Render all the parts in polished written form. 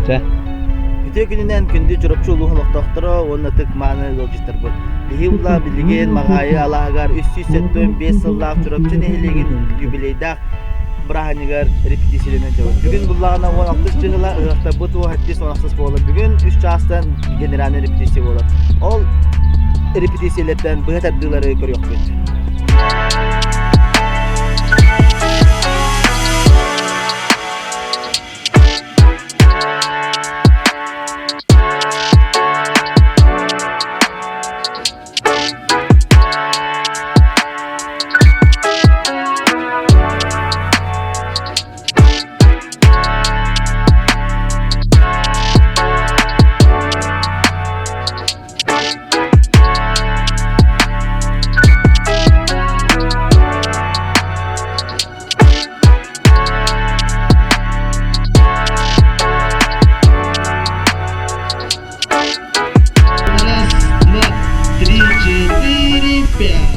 Чэ. Үтүө күнүнэн күндү Чурапчы улууһун олохтоохторо уонна ытык-мааны ыалдьыттарбыт. Биһи ула билигин Маҕаайы алааһыгар 375 сыллаах Чурапчы нэһилиэгин юбилейдаах бырааһынньыгар репетициялэнэн дьабыт. Бүгүн буллаҕына 16 чыһыла ыһыахтарбыт 16 буолар. Бүгүн 3 чаастан генеральный репетиция буолар. Ол репетициялэртэн быһа тардыылары көрүөхпүт. Раз, два, три, четыре, пять.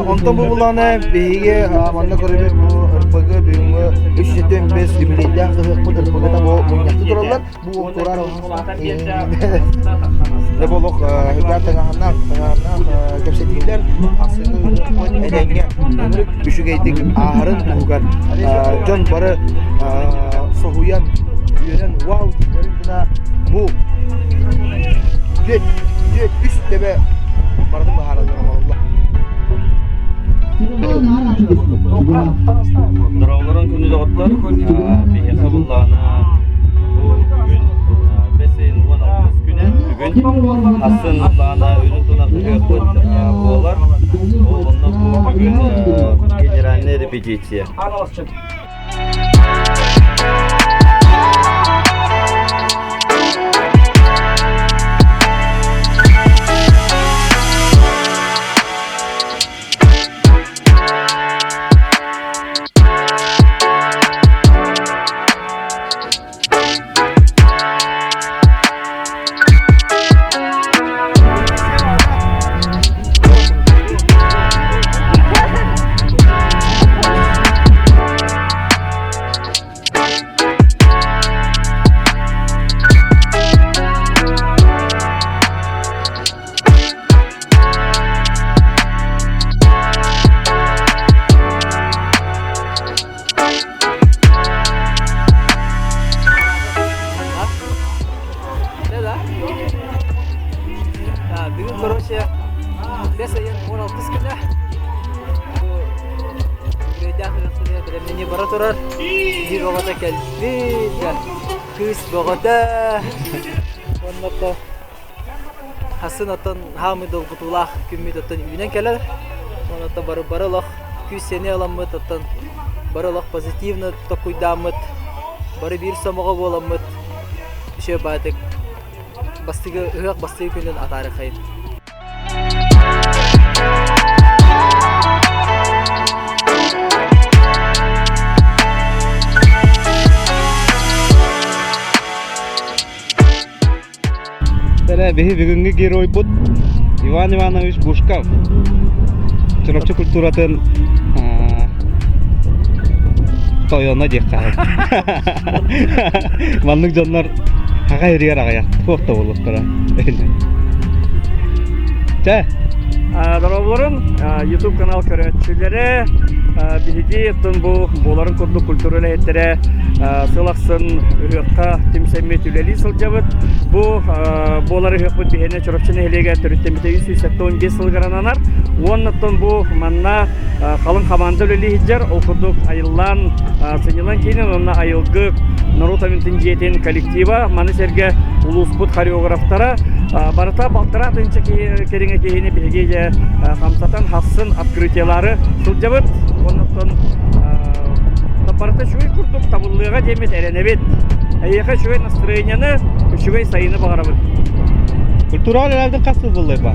Онтон бу булааны биһиги манна көрөбүт бу РПГ бүгүҥҥү 375 юбилейдаах ыһыахпыт РПГ-та бу мунньахта тураллар. Бу турар Дьэ болох үрдээх тыҥаһыннаах тыҥаһыннаах кэпсэтиилэр ахсыҥҥы ыһыахпыт этэҥҥэ ынырык үчүгэйдик ааһарын туһугар дьон бары соһуйан үөрэн вау дииллэрин гына бу түөрт түөрт үс төбө барытын быһаараллар оҥороллор. Дороолорун күнү доҕоттор, биһиэхэ буллаҕына бу бүгүн бэс ыйын 16 күнэ бүгүн ахсын буллаҕына үрүн тунах ыһыахпыт буолар. Ол онно бу бүгүн генеральная репетиция. Бүгүн, короче, бэс ыйын 16 күнэ. Бу үбүлүөйдээх ыһыахтарыгар бэлэмнэнии бара турар. Биир оҕото кэлбит, кыыс бөҕөтө. Уонна то Хасын оттон хаамыы долгутуулаах күммүт оттон үүнэн кэлэр. Уонна оттон бары бары олох күүс-сэниэ ыламмыт, оттон бары олох позитивно токуйдааммыт, бары биир сомоҕо буоламмыт үчүгэй баайдык бастыгы ыһыах бастыгы күнүн атаарыахайын. Эрэ биһи бүгүҥҥү геройбут Иван Иванович Бушков Чурапчы культуратын тойоно диэххэ Маннык дьоннор хаҕа иригэр аҕыйах туох да буолуохтара. Чэ. Дорооболорун, YouTube канал көрөөччүлэрэ, биһиги оттон бу буоларын курдук культура үлэһиттэрэ сыл ахсын ыһыахха түмсэммит үлэлии сылдьабыт. Бу буолар ыһыахпыт биһиэнэ Чурапчы нэһилиэгэ төрүттэммитэ 375 сылыгар ананар. Уонна оттон бу манна халыҥ хамаанда үлэлии сылдьар. Ол курдук айыллаан сынньалаҥ киинин уонна айылгы норуот айымньытын дьиэтин коллектива, маны сэргэ улууспут хореографтара барыта балтараа тыһыынча кэриҥэ киһини биһиги дьэ хамсатан хассын открытиелары сылдьабыт. Уонна оттон барыта үчүгэй курдук табыллыаҕа диэммит эрэнэбит. Эйиэхэ үчүгэй настроениены, үчүгэй сайыны баҕарабыт. Культураҕа үлэлээбитин хас сыл буолла ба?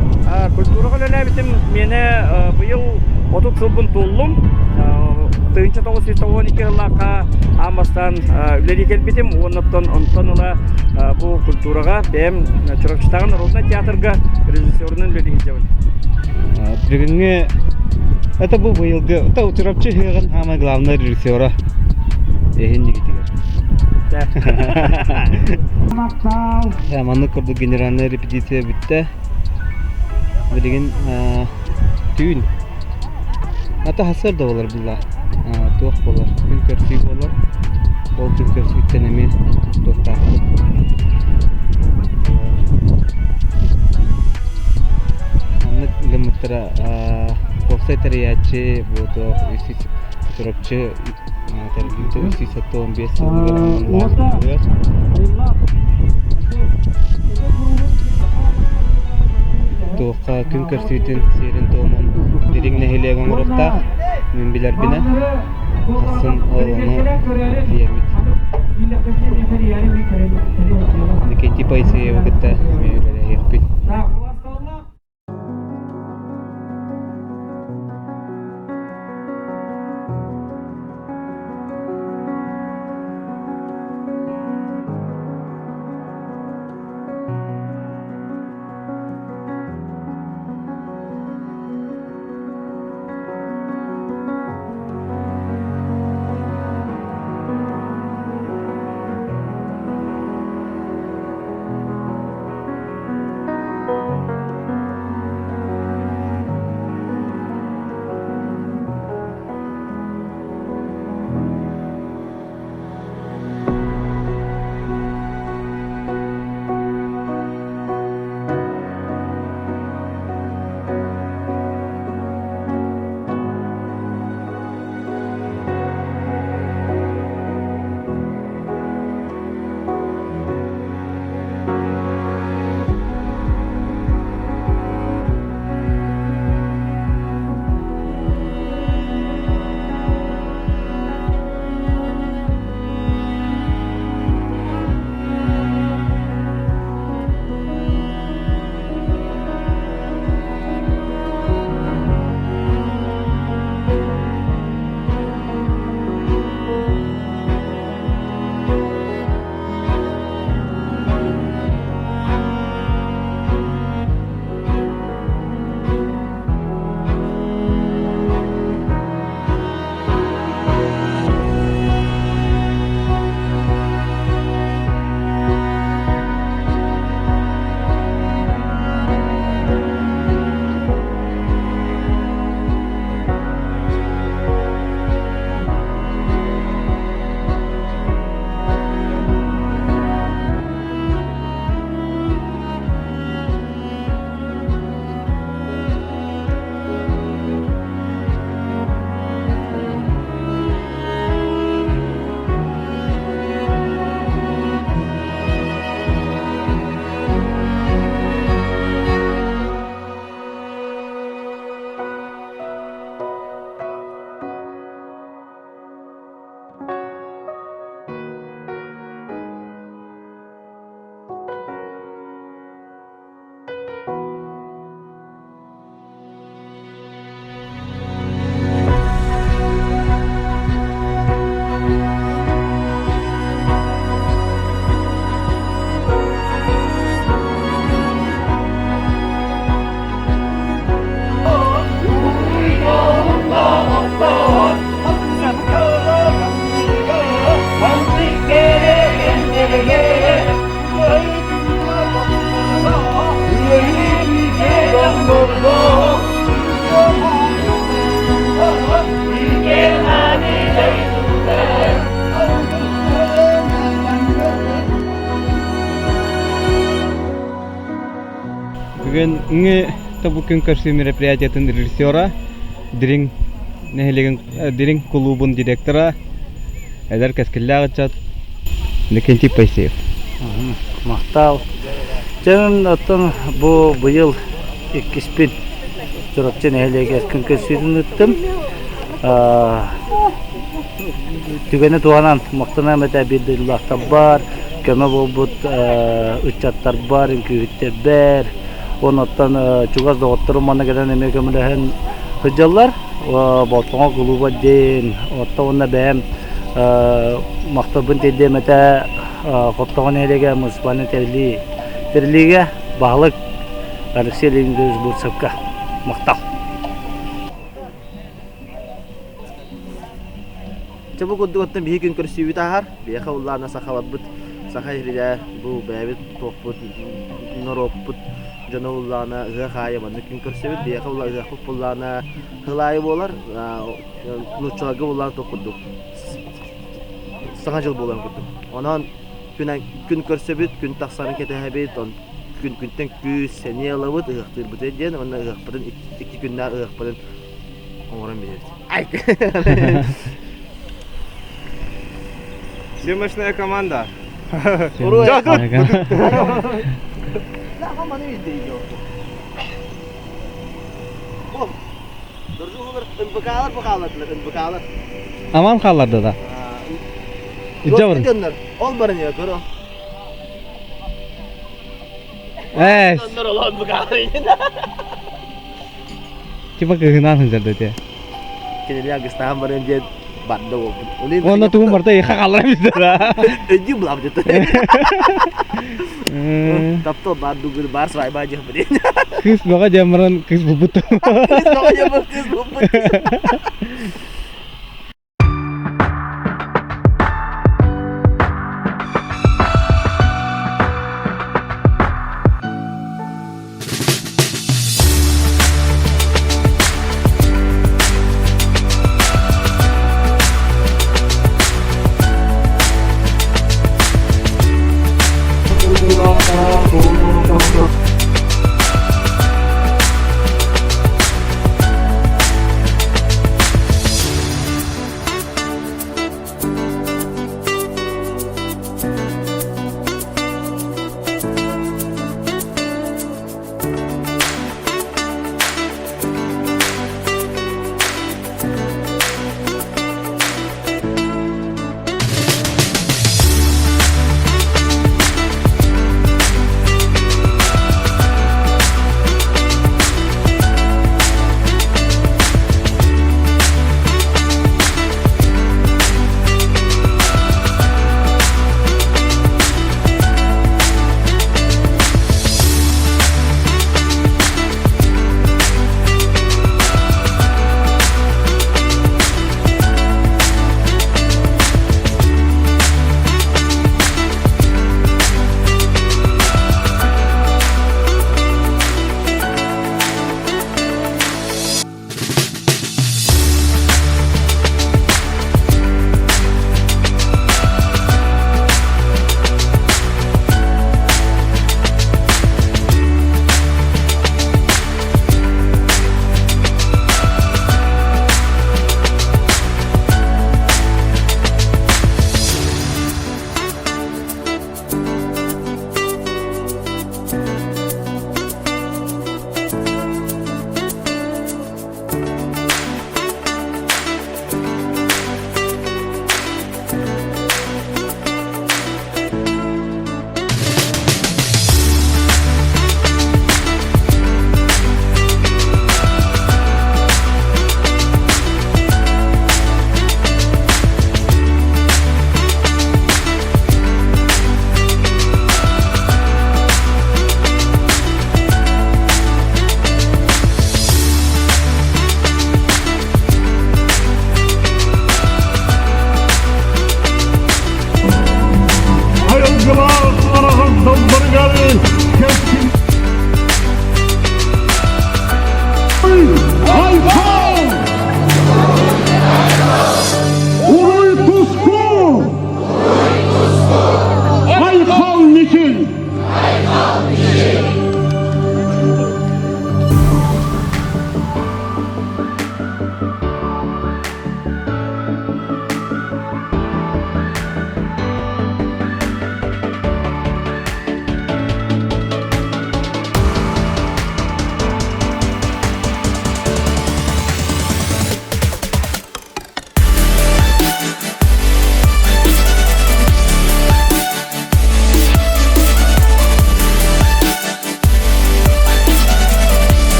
Культураҕа үлэлээбитим миэнэ быйыл 30 сылбын туоллум. 1992 сыллаахха аан бастаан үлэлии кэлбитим уонна онтон ыла бу культураҕа бэйэм Чурапчытааҕы народнай театрга режиссерунан үлэлии сылдьабын. Бүгүҥҥү это бу быйылгы это Чурапчы ыһыаҕын самый главный режиссера эһин нигитигэр. Маннык курдук генеральная репетиция бүттэ. Билигин түүн. Ата сарсыарда буолар булла. Туох буолар? Күн көрсүү буолар. Ол күн көрсүүттэн эмиэ туохтаахпыт. Маннык гыммыттара уопсай тэрийээччи бу туох Чурапчы тэриллибитэ 375 сылыгар аналлаах Туохха күн көрсүүтүн сиэрин-туомун Дириҥ нэһилиэк оҥоруохтаах, мин билэрбинэн, хассын ол ону тиийэммит. Никитий Поисеевы кытта эмиэ үлэлэһиэхпит. Бүгүҥҥү тобу күн көрсүү мероприятиятын режиссера, Дириҥ нэһилиэгин Дириҥ кулуубун директора, эдэр кэскиллээх ыччат Иннокентий Поисеев. Махтал. Дьэ, оттон бу быйыл иккиспин Чурапчы нэһилиэгэр күн көрсүүтүн ыыттым. Түгэни туһанан махтаныам этэ биир дойдулаахтарбар, көмө буолбут ыччаттарбар, үҥкүүһүттэрбэр, уонна оттон чугас доҕотторум манна кэлэн эмиэ көмөлөһөн сылдьаллар. Болтоҥо кулууба диэн, оттон уонна бэйэм махталбын тиэрдиэм этэ Хоптоҕо нэһилиэгэ муниципальнай тэриллии тэриллиигэ баһылык Алексей Леонидович Бурцевка махтал. Чэ бу курдук оттон биһи күн көрсүүбүт ааһар. Биһиэхэ уллаана сахаларбыт саха иһирэ бу бэйэбит туохпут норуоппут дьоно уллаана ыһыах аайы маннык күн көрсөбүт. Биһиэхэ улла ыһыахпыт буллаана сыл аайы буолар. Нууччаларга буллаана туох курдук саҥа дьыл буоларын курдук. Онон күн күн көрсөбүт, күн тахсарын кэтэһэбит, күн күнтэн күүс, сэниэ ылабыт, ыһыахтыырбыт диэн уонна ыһыахпытын икки күннээх ыһыахпытын оҥорон биэрэбит. Съемочная команда. Аман хаалларда да. Илдьэ Ол баран көрө. Ээ. Типа кыһынаан сылдьар да те. Кинилэр агыстаан баран диэн барда буолбут. Уонна тугун барта иха хааллара бистэр. Өйдүү булам дете. Таптал бар дугыр бар свайба дьэх билин. Кыыс бөҕө диэн баран кыыс булбут. Кыыс бөҕө диэн баран кыыс булбут.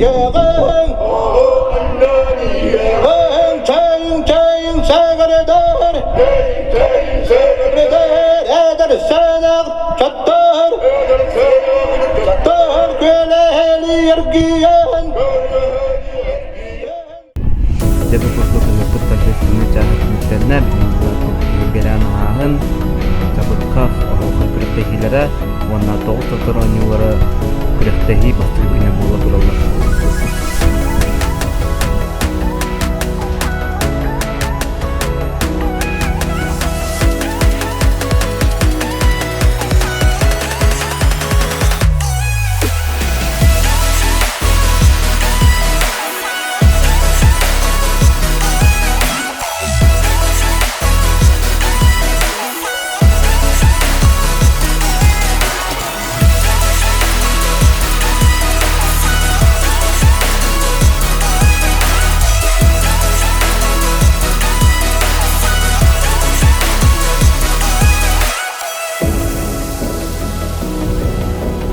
иһэҕин Чайын чайын саҕарыдар Эдэр сэнэх чаттар Чаттар күөлэһэли эргийэн Дьэ бу курдук ыһыахпыт торжественнай чааһа түмүктэннэ. Түһүлгэлээн аһааһын, чабырҕах, оһуохай күрэхтэһиилэрэ уонна тоҕус тотор оонньуулара күрэхтэһии бастакы күнэ буола тураллар.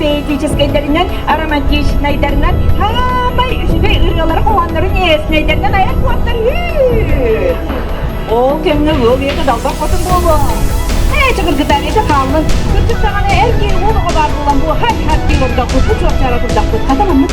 Поэтическайдарынан, романтичнайдарынан хаамай үчүгэй ырыалары хоһооннорун эснэйдэринэн айар куоттар Ол кэмҥэ ыал ийэтэ далбар хотун буолуо. Ээ, чыгыргытар этэ хааллын. Кырдьык даҕаны эр киһи уол оҕо баар буолан бу хат-хат дии олордохпут, бу чуопчаара турдахпыт. Хата маннык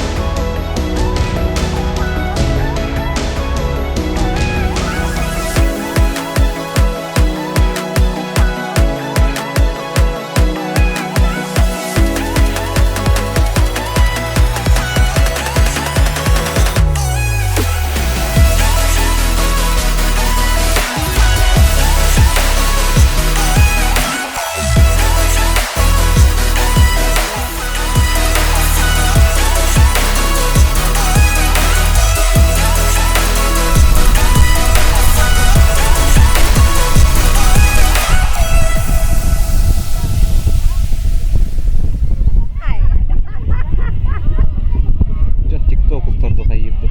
Дьон тикток устарду хайыырды.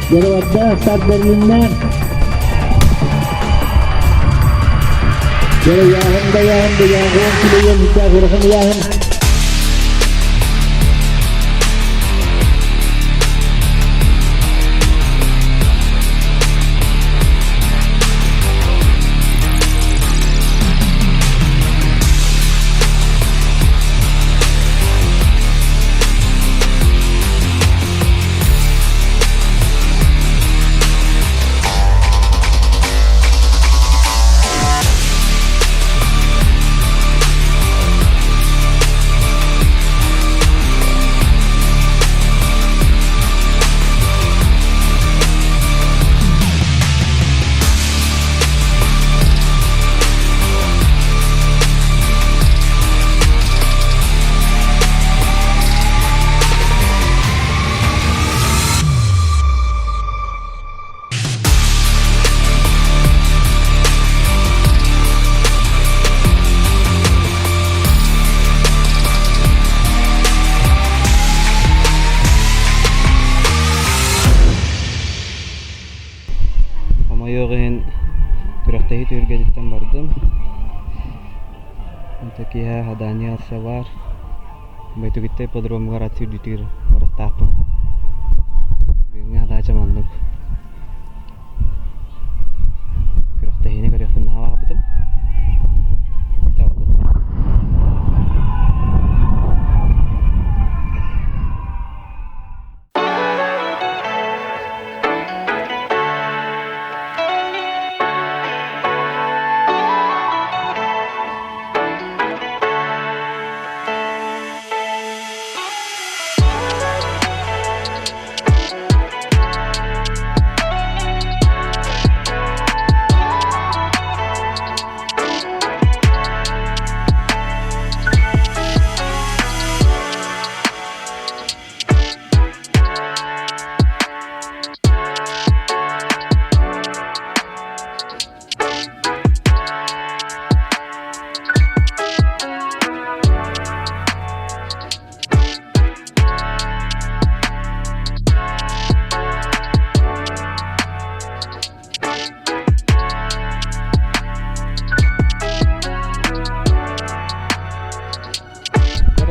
Дьоруойдаах сардарыннар Дьоруйааһын дайааһын дайааһын килийэн даҕырҕын ыйааһын Хомойуох иһин күрэхтэһии түһүлгэтиттэн бардым. Онто киэһэ Хадания Арсавар Бөтүгүттэй ипподромугар ат сүүрдүүтүгэр барыахтаахпын. Бүгүҥҥү хадаачам оннук. Күрэхтэһиини көрүөхпүн наһаа баҕарбытым. Табыллыбыт.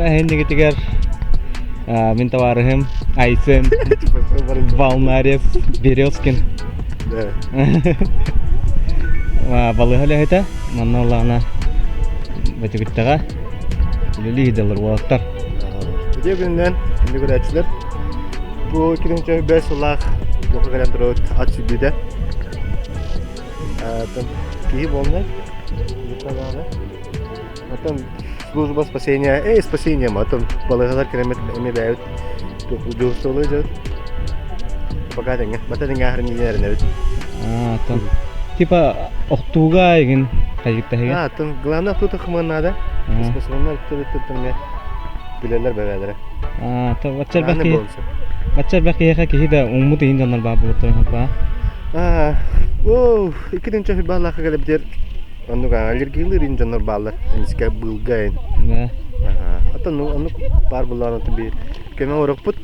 Эһиннигитигэр мин табаарыһым Айсен Волнарец Березкин. Балыыһа үлэһитэ. Манна ыллаҕына Бөтүгүттэҕэ үлэлии сылдьаллар уолаттар. Үтүө күнүнэн, күндү көрөөччүлэр. Бу 2005 сыллаах туохха кэлэн турабыт ат сүүрдүүтэ. Киһи буолнай. Оттон служба спасения, эй, спасение, оттон балыыһалар кэлэммит эмиэ бэйэбит дьуһуурсубалыы дьон. Пока тэҥҥэ, бата тэҥҥэ аһарын эрэнэбит. А, оттон типа охтууга игин хайыттаһыга. А, оттон главное охтуута хымыан наада. Спасибоннар түбүттүттүҥҥэ билэллэр бэбээлэрэ. А, то баччар киһи баччар киһиэхэ киһи да уҥмут иһин дьоннор баар буолуттарын хаппаа. А, оо, икки тыһыынча баалаахха кэлэбитер Оннук аллергиялыыр ин дьоннор бааллар. Эмискэ быылга ин. Оттон оннук баар буллаҕына би көмө оҥоруохпут.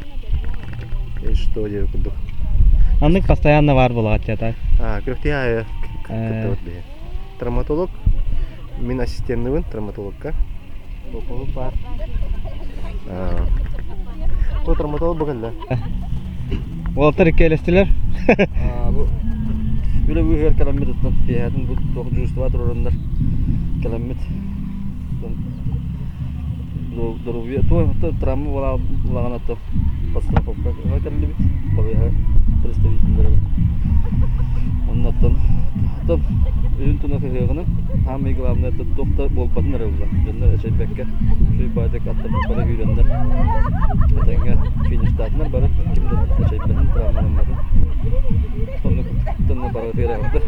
И что диэн курдук. Оннук постоянно баар буолаҕат так. А, күрэхтиһэ аайы кыттабыт биһи. Травматолог. Мин ассистенныбын травматологка. Травматолог баар. Бу травматолог бу кэллэ. Уолаттар иккиэлэстилэр. Бу үлэ быыһыгар кэлэммит оттон киэһэтин бу туох дьуустуба туруораннар кэлэммит доруобуйа туох травма буолаҕын ото подстраховка кэллибит балыыһа представителлэрэ онно оттон оттон үйүн туна кыһыаҕынан Саамай главное туох да буолбатын эрэ ылла. Дьоннор эчэйбэккэ, үчүгэй баайдык аттарбыт бары күүрэннэр, этэҥҥэ фиништаатынар бары, ким да эчэйбэтин, травмаламматын. Оннук тонна барытыгар эҕэрдэ.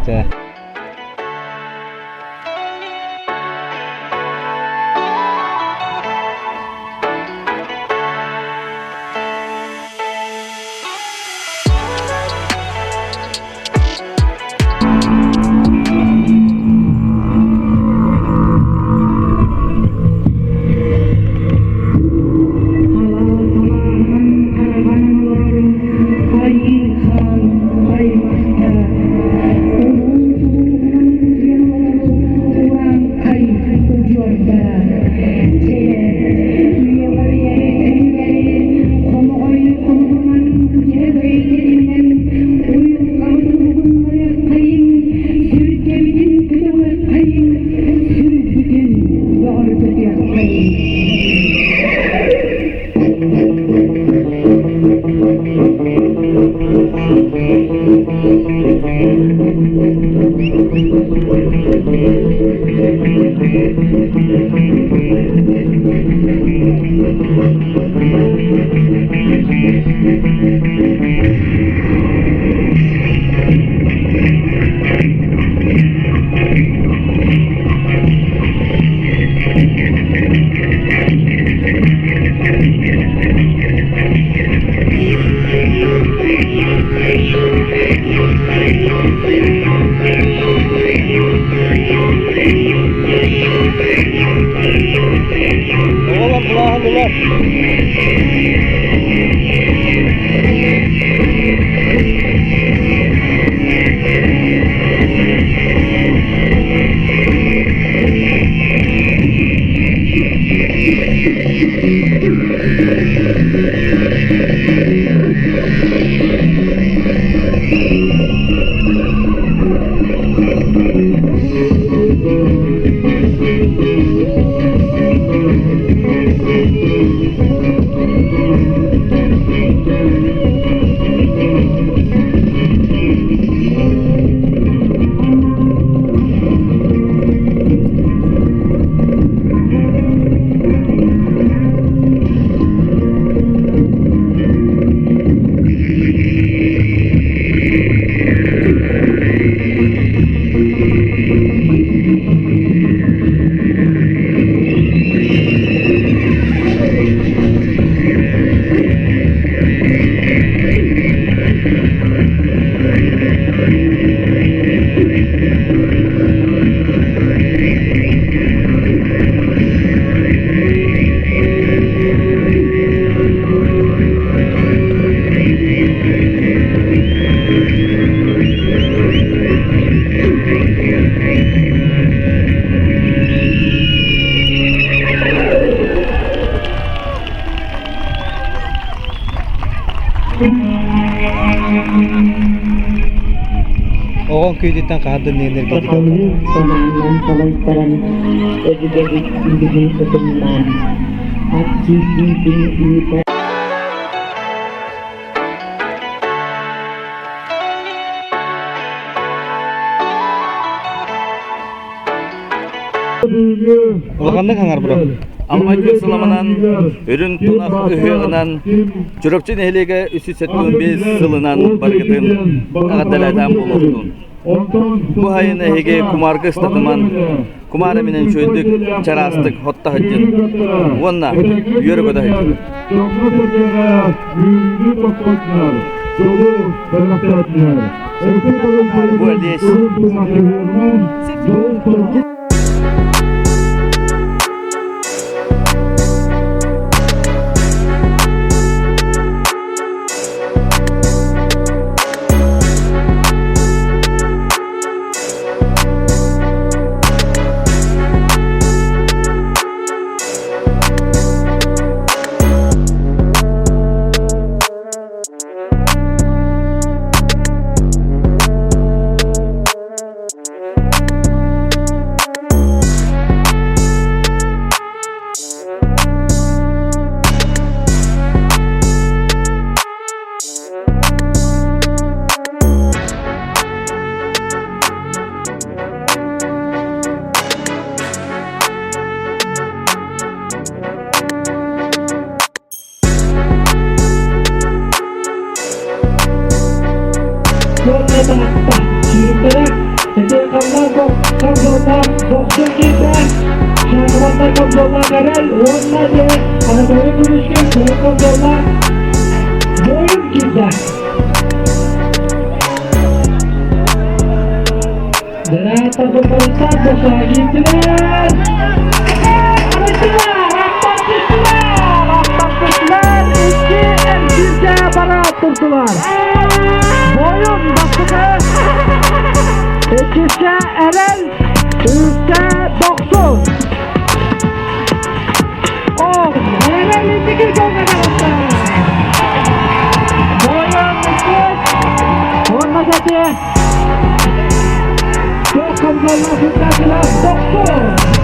Чэ. Оҕолор булааһыннылар. Оҕоҥ күүтүттэн хаһан да энергетика Сахалыы санаанан салайтаран, өбүгэбит үгэһин утумнаан, ат киирдиитин ыыта Улаханнык хаҥар бро. Алмай күн сыламынан, үрүҥ тунах ыһыаҕынан, Чурапчы нэһилиэгэ 375 сылынан барыгытын эҕэрдэлээтэн буолуохтун. Бу сайын эһиги кумаарга ыстатыман, кумаар эминэн үчүгэйдик, чараастык хотто сылдьын уонна үөрэ-көтө сылдьын. Бу Олесь Суолга сүүрүктэрэ Этиэхэллээх комсомоллаах Дохсун киирдэ, Шахматнай комсомоллаах Эрэл уонна дьэ Анатолий Куличкин кыһыл комсомоллаах Буойун киирдэ. Дьарааттар Боппоруттар босоҕо киирдилэр. Арыттылар, аттар түстүлэр, аттар түстүлэр, икки эргииргэ бара турдулар. Бойун бастакы, иккискэ Эрэл, үһүскэ Дохсун. О, Эрэл инники жолга таҕыста. Бойун иккис, уонна сэтиэ. Туох хамсаллаах сыттаачылар Дохсун.